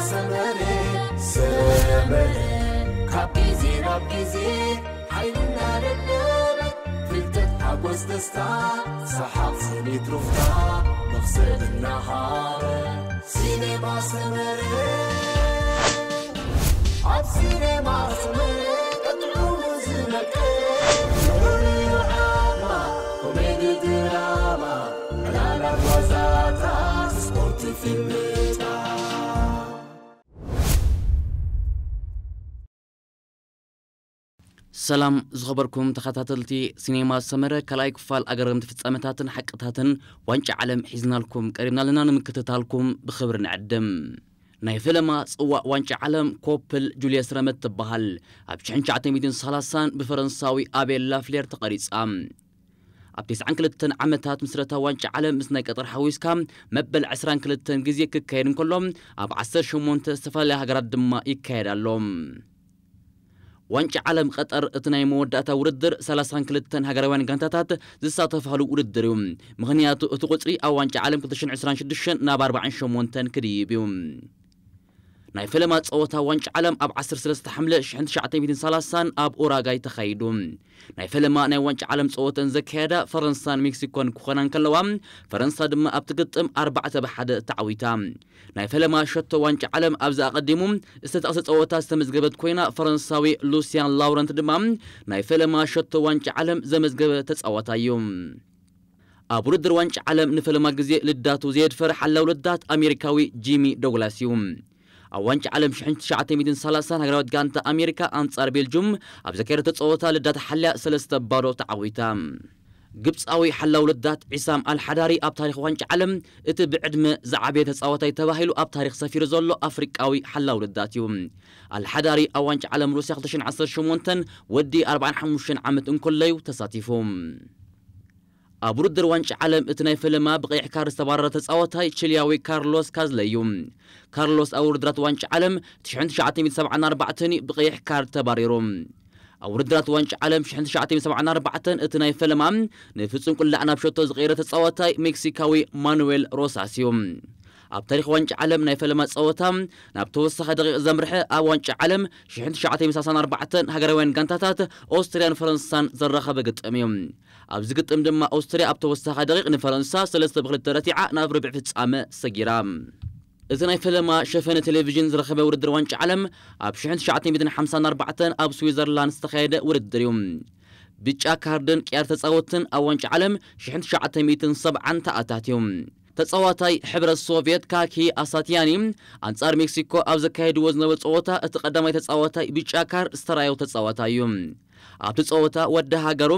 ሰመረ ሰመረ ካብ ግዜ ናብ ግዜ ሓይልና ደደበ ፍልጠት ሓጎስ ደስታ ሰሓቕ ስኒት ሩፍታ መኽሰብ እናሃበ ሲኔማ ሰመረ ኣብ ሲኔማ ሰመረ ቀጥዑ ዝመቀ ንዑ ዓማ ኮሜዲ ድራማ ዕላላት ዋዛታት ስፖርት ፊልምታት ሰላም ዝኸበርኩም ተኸታተልቲ ሲኔማ ሰመረ ካልኣይ ክፋል ኣገረምቲ ፍጻመታትን ሓቅታትን ዋንጫ ዓለም ሒዝናልኩም ቀሪብና ኣለና ንምክትታልኩም ብኽብሪ ንዕድም ናይ ፈለማ ጽዋእ ዋንጫ ዓለም ኮፕል ጁልየስ ረመት ትበሃል ኣብ ሽሕን ትሽዓተ ሚእትን ሰላሳን ብፈረንሳዊ ኣቤል ላፍሌር ተቐሪጻ ኣብ ተስዓን ክልተን ዓመታት ምስረታ ዋንጫ ዓለም ምስ ናይ ቀጠር ሓዊስካ መበል ዕስራን ክልተን ግዜ ክካየድ እንከሎ ኣብ ዓሰርተ ሸሞንተ ዝተፈላለያ ሃገራት ድማ ይካየድ ኣሎ። ዋንጫ ዓለም ቀጠር እቲ ናይ መወዳእታ ውድድር ሰላሳን ክልተን ሃገራውያን ጋንታታት ዝሳተፋሉ ውድድር እዩ። ምኽንያቱ እቲ ቁፅሪ ኣብ ዋንጫ ዓለም ክልተ ሽሕን ዕስራን ሽዱሽተን ናብ ኣርባዓን ሸሞንተን ክድይብ እዩ። ናይ ፈለማ ጸወታ ዋንጫ ዓለም ኣብ ዓሰርተ ሰለስተ ሓምለ ሽሕን ትሽዓተ ሚእትን ሰላሳን ኣብ ኡራጋይ ተኻይዱ። ናይ ፈለማ ናይ ዋንጫ ዓለም ጸወተን ዘካየዳ ፈረንሳን ሜክሲኮን ክኾና እንከለዋ፣ ፈረንሳ ድማ ኣብቲ ግጥም ኣርባዕተ ብሓደ ተዓዊታ። ናይ ፈለማ ሸቶ ዋንጫ ዓለም ኣብዚ ኣቐዲሙ ዝተጠቕሰ ጸወታ ዝተመዝገበት ኮይና፣ ፈረንሳዊ ሉሲያን ላውረንት ድማ ናይ ፈለማ ሸቶ ዋንጫ ዓለም ዘመዝገበ ተጻዋታይ እዩ። ኣብ ውድድር ዋንጫ ዓለም ንፈለማ ግዜ ልዳቱ ዘየድፈረ ሓላው ልዳት ኣሜሪካዊ ጂሚ ዶግላስ እዩ። ኣብ ዋንጫ ዓለም ሽሕን ትሽዓተ ሚእትን ሰላሳን ሃገራዊት ጋንታ ኣሜሪካ ኣንጻር ቤልጁም ኣብ ዘካየደቶ ጸወታ ልዳት ሓልያ ሰለስተ ባዶ ተዓዊታ። ግብጻዊ ሓላው ልዳት ዒሳም ኣልሓዳሪ ኣብ ታሪኽ ዋንጫ ዓለም እቲ ብዕድመ ዝዓበየ ተጻዋታይ ተባሂሉ ኣብ ታሪኽ ሰፊሩ ዘሎ ኣፍሪቃዊ ሓላው ልዳት እዩ። ኣልሓዳሪ ኣብ ዋንጫ ዓለም ሩስያ ክልተ ሽሕን ዓሰርተ ሸሞንተን ወዲ ኣርባዓን ሓሙሽተን ዓመት እንከሎ እዩ ተሳቲፉ። ኣብ ውድድር ዋንጫ ዓለም እቲ ናይ ፈለማ ብቐይሕ ካርድ ዝተባረረ ተጻዋታይ ቺሊያዊ ካርሎስ ካዝለ እዩ። ካርሎስ ኣብ ውድድራት ዋንጫ ዓለም ትሽዓተ ሚእትን ሰብዓን ኣርባዕተን እዩ ብቐይሕ ካርድ ተባሪሩ። ኣብ ውድድራት ዋንጫ ዓለም ሽሕን ትሽዓተ ሚእትን ሰብዓን ኣርባዕተን እቲ ናይ ፈለማ ንፍጹም ቅላዕ ናብ ሸቶ ዝቐየረ ተጻዋታይ ሜክሲካዊ ማኑዌል ሮሳስ እዩ። ኣብ ታሪኽ ዋንጫ ዓለም ናይ ፈለማ ጸወታ ናብ ተወሳኺ ደቂቕ ዘምርሐ ኣብ ዋንጫ ዓለም ሽሕን ትሽዓተ ሚእትን ሰላሳን ኣርባዕተን ሃገራውያን ጋንታታት ኦስትርያን ፈረንሳን ዘራኸበ ግጥም እዩ። ኣብዚ ግጥም ድማ ኦስትርያ ኣብ ተወሳኺ ደቂቕ ንፈረንሳ ሰለስተ ብክልተ ረቲዓ ናብ ርብዒ ፍጻመ ሰጊራ። እዚ ናይ ፈለማ ሸፈነ ቴሌቪዥን ዝረኸበ ውድድር ዋንጫ ዓለም ኣብ ሽሕን ትሽዓተ ሚእትን ሓምሳን ኣርባዕተን ኣብ ስዊዘርላንድ ዝተኻየደ ውድድር እዩ። ብጫ ካርድን ቅያር ተጻወትን ኣብ ዋንጫ ዓለም ሽሕን ትሽዓተ ሚእትን ሰብዓን ተኣታትዩ። ተጻዋታይ ሕብረት ሶቭየት ካኪ ኣሳትያኒ ኣንጻር ሜክሲኮ ኣብ ዘካየድዎ ዝነበረ ጸወታ እቲ ቀዳማይ ተጻዋታይ ብጫ ካርድ ዝተራዮ ተጻዋታይ እዩ። ኣብቲ ጸወታ ወዲ ሃገሩ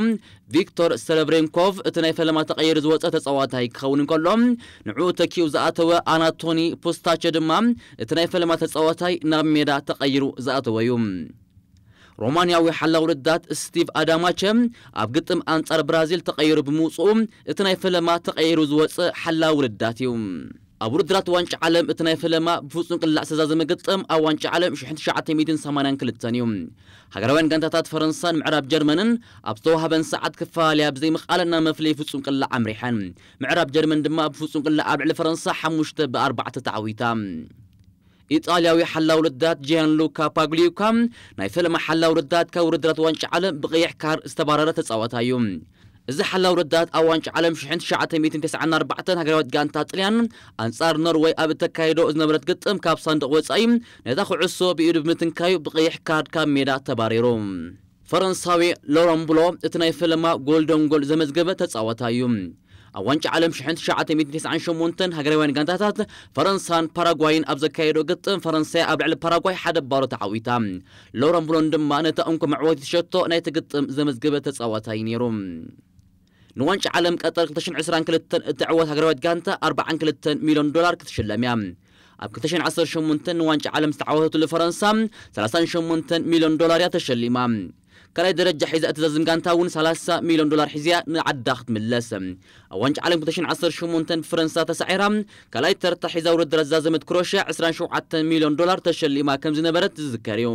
ቪክቶር ሰረብሬንኮቭ እቲ ናይ ፈለማ ተቐይሩ ዝወጸ ተጻዋታይ ክኸውን እንከሎ፣ ንዕኡ ተኪኡ ዝኣተወ ኣናቶኒ ፑስታቸ ድማ እቲ ናይ ፈለማ ተጻዋታይ ናብ ሜዳ ተቐይሩ ዝኣተወ እዩ። ሮማንያዊ ሓላው ውድዳት ስቲቭ ኣዳማቸ ኣብ ግጥም ኣንጻር ብራዚል ተቐይሩ ብምውጽኡ እቲ ናይ ፈለማ ተቐይሩ ዝወጸ ሓላው ውድዳት እዩ። ኣብ ውድድራት ዋንጫ ዓለም እቲ ናይ ፈለማ ብፍጹም ቅላዕ ዝተዛዘመ ግጥም ኣብ ዋንጫ ዓለም ሽሕን ትሽዓተ ሚእትን ሰማንያን ክልተን እዩ። ሃገራውያን ጋንታታት ፈረንሳን ምዕራብ ጀርመንን ኣብ ዝተዋህበን ሰዓት ክፈላለያ ብዘይምኽኣለን ናብ መፍለዪ ፍጹም ቅላዕ ኣምሪሐን። ምዕራብ ጀርመን ድማ ብፍጹም ቅላዕ ኣብ ልዕሊ ፈረንሳ ሓሙሽተ ብኣርባዕተ ተዓዊታ። ኢጣልያዊ ሓላው ልዳት ጂያን ሉካ ፓግሊዩካ ናይ ፈለማ ሓላው ልዳት ካብ ውድድራት ዋንጫ ዓለም ብቐይሕ ካር ዝተባረረ ተጻዋታይ እዩ። እዚ ሓላው ልዳት ኣብ ዋንጫ ዓለም ሽሕን ትሽዓተ ሚእትን ተስዓን ኣርባዕተን ሃገራዊት ጋንታ ጥልያን ኣንጻር ኖርወይ ኣብ እተካይዶ ዝነበረት ግጥም ካብ ሳንዱቕ ወጻኢ ነታ ኩዕሶ ብኢዱ ብምትንካዩ ብቐይሕ ካርድ ካብ ሜዳ ተባሪሩ። ፈረንሳዊ ሎረን ብሎ እቲ ናይ ፈለማ ጎልደን ጎል ዘመዝገበ ተጻዋታይ እዩ። ኣብ ዋንጫ ዓለም ሽሕን ትሽዓተ ሚእትን ተስዓን ሸሞንተን ሃገራውያን ጋንታታት ፈረንሳን ፓራጓይን ኣብ ዘካየዶ ግጥም ፈረንሳይ ኣብ ልዕሊ ፓራጓይ ሓደ ባዶ ተዓዊታ። ሎረን ብሎን ድማ ነታ እንኮ መዕወቲ ትሸቶ ናይቲ ግጥም ዘመዝገበ ተጻዋታይ ነይሩ። ንዋንጫ ዓለም ቀጠር ክልተ ሽሕን ዕስራን ክልተን እትዕወት ሃገራዊት ጋንታ ኣርባዓን ክልተን ሚልዮን ዶላር ክትሽለም እያ። ኣብ ክልተ ሽሕን ዓሰርተ ሸሞንተን ንዋንጫ ዓለም ዝተዓወተትሉ ፈረንሳ ሰላሳን ሸሞንተን ሚልዮን ዶላር እያ ተሸሊማ። ካልኣይ ደረጃ ሒዛ እትዛዝም ጋንታ እውን ሰላሳ ሚልዮን ዶላር ሒዝያ ንዓዳ ክትምለስ። ኣብ ዋንጫ ዓለም ክልተ ሽሕን ዓሰርተ ሸሞንተን ብፈረንሳ ተሳዒራ ካልኣይ ተርታ ሒዛ ውድድር ዝዛዘመት ክሮሽያ ዕስራን ሸውዓተን ሚልዮን ዶላር ተሸሊማ ከም ዝነበረት ዝዝከር እዩ።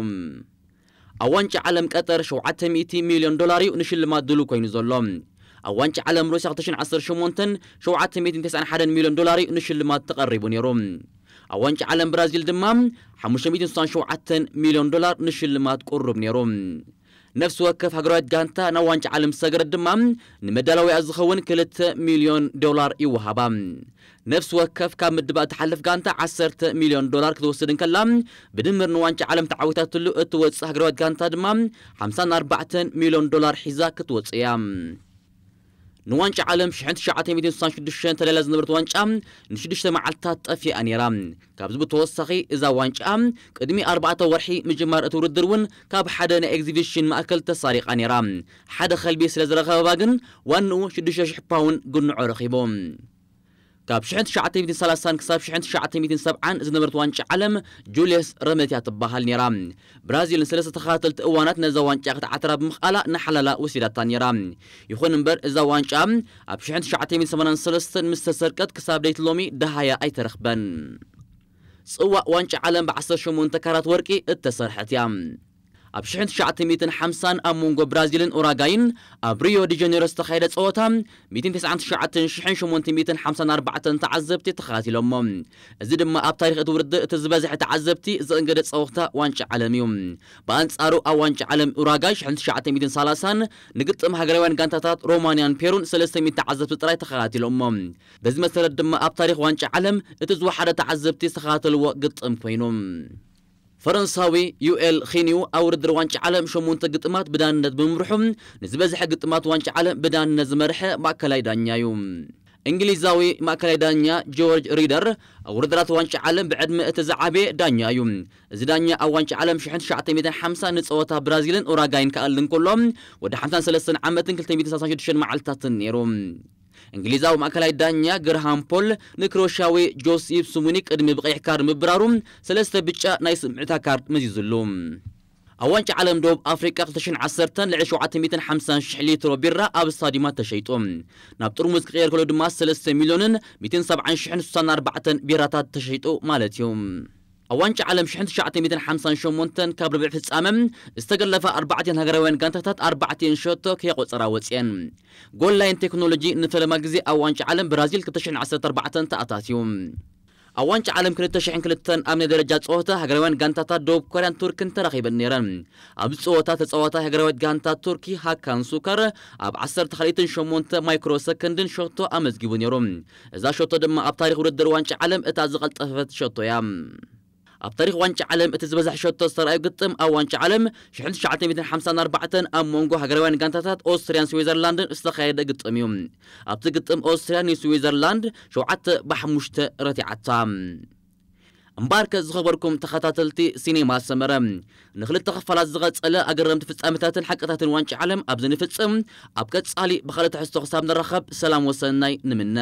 ኣብ ዋንጫ ዓለም ቀጠር ሸውዓተ ሚእቲ ሚልዮን ዶላር እዩ ንሽልማት ድሉ ኮይኑ ዘሎ። ኣብ ዋንጫ ዓለም ሩስያ ክልተ ሽሕን ዓሰርተ ሸሞንተን ሸውዓተ ሚእትን ተስዓን ሓደን ሚልዮን ዶላር እዩ ንሽልማት ተቐሪቡ ነይሩ። ኣብ ዋንጫ ዓለም ብራዚል ድማ ሓሙሽተ ሚእትን ስሳን ሸውዓተን ሚልዮን ዶላር ንሽልማት ቅሩብ ነይሩ። ነፍሲ ወከፍ ሃገራዊት ጋንታ ናብ ዋንጫ ዓለም ዝሰገረት ድማ ንመዳለዊኣ ዝኸውን ክልተ ሚልዮን ዶላር ይወሃባ። ነፍሲ ወከፍ ካብ ምድባእ ትሓልፍ ጋንታ ዓሰርተ ሚልዮን ዶላር ክትወስድ እንከላ፣ ብድምር ንዋንጫ ዓለም ተዓዊታትሉ እትወጽእ ሃገራዊት ጋንታ ድማ ሓምሳን ኣርባዕተን ሚልዮን ዶላር ሒዛ ክትወጽእ እያ። ንዋንጫ ዓለም ሽሕን ትሽዓተ ሚእትን ስሳን ሽዱሽተን ተዳልያ ዝነበረት ዋንጫ ንሽዱሽተ መዓልታት ጠፊኣ ነይራ። ካብዚ ብተወሳኺ እዛ ዋንጫ ቅድሚ ኣርባዕተ ወርሒ ምጅማር እቲ ውድድር እውን ካብ ሓደ ናይ ኤግዚቢሽን ማእከል ተሳሪቓ ነይራ። ሓደ ከልቢ ስለ ዝረኸበባ ግን ዋንኡ ሽዱሽተ ሽሕ ፓውንድ ግንዖ ረኺቡ። ካብ ሽሕን ትሽዓተ ሚእትን ሰላሳን ክሳብ ሽሕን ትሽዓተ ሚእትን ሰብዓን ዝነበረት ዋንጫ ዓለም ጁልየስ ረመት እያ ትበሃል ነይራ። ብራዚል ንሰለስተ ተኸታተልቲ እዋናት ነዛ ዋንጫ ክትዓትራ ብምኽኣላ ንሓላላ ወሲዳታ ነይራ። ይኹን እምበር እዛ ዋንጫ ኣብ ሽሕን ትሽዓተ ሚእትን ሰማንያን ሰለስተን ምስ ተሰርቀት ክሳብ ደይቲ ሎሚ ደሃያ ኣይተረኽበን። ጽዋእ ዋንጫ ዓለም ብዓሰርተ ሸሞንተ ካራት ወርቂ እተሰርሐት እያ። ኣብ ሽሕን ትሽዓተ ሚእትን ሓምሳን ኣብ መንጎ ብራዚልን ኡራጋይን ኣብ ሪዮ ዲ ጀኔሮ ዝተኻየደ ጸወታ ሚእትን ተስዓን ትሽዓተን ሽሕን ሸሞንተ ሚእትን ሓምሳን ኣርባዕተን ተዓዘብቲ ተኸታቲሎሞ። እዚ ድማ ኣብ ታሪኽ እቲ ውድድር እቲ ዝበዝሐ ተዓዘብቲ ዘእንገደ ጸወታ ዋንጫ ዓለም እዩ። ብኣንጻሩ ኣብ ዋንጫ ዓለም ኡራጋይ ሽሕን ትሽዓተ ሚእትን ሰላሳን ንግጥም ሃገራውያን ጋንታታት ሮማንያን ፔሩን ሰለስተ ሚእቲ ተዓዘብቲ ጥራይ ተኸታቲሎሞ። በዚ መሰረት ድማ ኣብ ታሪኽ ዋንጫ ዓለም እቲ ዝወሓደ ተዓዘብቲ ዝተኸታተልዎ ግጥም ኮይኑ። ፈረንሳዊ ዩኤል ኺንዩ ኣብ ውድድር ዋንጫ ዓለም ሸሞንተ ግጥማት ብዳንነት ብምምርሑ ንዝበዝሐ ግጥማት ዋንጫ ዓለም ብዳንነት ዝመርሐ ማእከላይ ዳኛ እዩ። እንግሊዛዊ ማእከላይ ዳኛ ጆርጅ ሪደር ኣብ ውድድራት ዋንጫ ዓለም ብዕድመ እቲ ዝዓበየ ዳኛ እዩ። እዚ ዳኛ ኣብ ዋንጫ ዓለም ሽሕን ትሽዓተ ሚእትን ሓምሳ ንጸወታ ብራዚልን ኡራጋይን ክኣሊ እንከሎ ወዲ ሓምሳን ሰለስተን ዓመትን ክልተ ሚእትን ሰላሳን ሽዱሽተን መዓልትታትን ነይሩ። እንግሊዛዊ ማእከላይ ዳኛ ግርሃም ፖል ንክሮሻዊ ጆሲፕ ስሙኒ ቅድሚ ብቐይሕ ካርድ ምብራሩ ሰለስተ ብጫ ናይ ስምዕታ ካርድ መዚዙሉ። ኣብ ዋንጫ ዓለም ደቡብ ኣፍሪቃ ክልተ ሽሕን ዓሰርተን ልዕሊ ሸውዓተ ሚእትን ሓምሳን ሽሕ ሊትሮ ቢራ ኣብ ስታዲማት ተሸይጡ። ናብ ጥርሙዝ ክቕየር ከሎ ድማ ሰለስተ ሚልዮንን ሚእትን ሰብዓን ሽሕን ስሳን ኣርባዕተን ቢራታት ተሸይጡ ማለት እዩ። ኣብ ዋንጫ ዓለም ሽሕን ትሽዓተ ሚእትን ሓምሳን ሸሞንተን ካብ ርብዒ ፍጻመ ዝተገለፋ ኣርባዕቲኤን ሃገራውያን ጋንታታት ኣርባዕቲኤን ሸቶ ከየቆጸራ ወጽየን። ጎል ላይን ቴክኖሎጂ ንፈለማ ግዜ ኣብ ዋንጫ ዓለም ብራዚል ክልተ ሽሕን ዓሰርተ ኣርባዕተን ተኣታትዩ። ኣብ ዋንጫ ዓለም ክልተ ሽሕን ክልተን ኣብ ናይ ደረጃ ጸወታ ሃገራውያን ጋንታታት ደቡብ ኮርያን ቱርክን ተራኺበን ነይረን። ኣብዚ ጸወታ ተጻዋታይ ሃገራዊት ጋንታ ቱርኪ ሃካን ሱከር ኣብ ዓሰርተ ካልኣይትን ሸሞንተ ማይክሮ ሰከንድን ሸቶ ኣመዝጊቡ ነይሩ። እዛ ሸቶ ድማ ኣብ ታሪኽ ውድድር ዋንጫ ዓለም እታ ዝቐልጠፈት ሸቶ እያ። ኣብ ታሪኽ ዋንጫ ዓለም እቲ ዝበዝሐ ሸቶ ዝተረኣየ ግጥም ኣብ ዋንጫ ዓለም ሽሕን ትሽዓተ ሚእትን ሓምሳን ኣርባዕተን ኣብ መንጎ ሃገራውያን ጋንታታት ኦስትርያን ስዊዘርላንድን ዝተኻየደ ግጥም እዩ። ኣብቲ ግጥም ኦስትርያ ንስዊዘርላንድ ሸውዓተ ብሓሙሽተ ረቲዓታ። እምበኣርከ ዝኸበርኩም ተኸታተልቲ ሲኔማ ሰመረ፣ ንኽልተ ክፋላት ዝቐጸለ ኣገረምቲ ፍጻመታትን ሓቅታትን ዋንጫ ዓለም ኣብዚ ንፍጽም። ኣብ ቀጻሊ ብኻልእ ትሕዝቶ ክሳብ ንራኸብ ሰላም ወሰናይ ንምነ።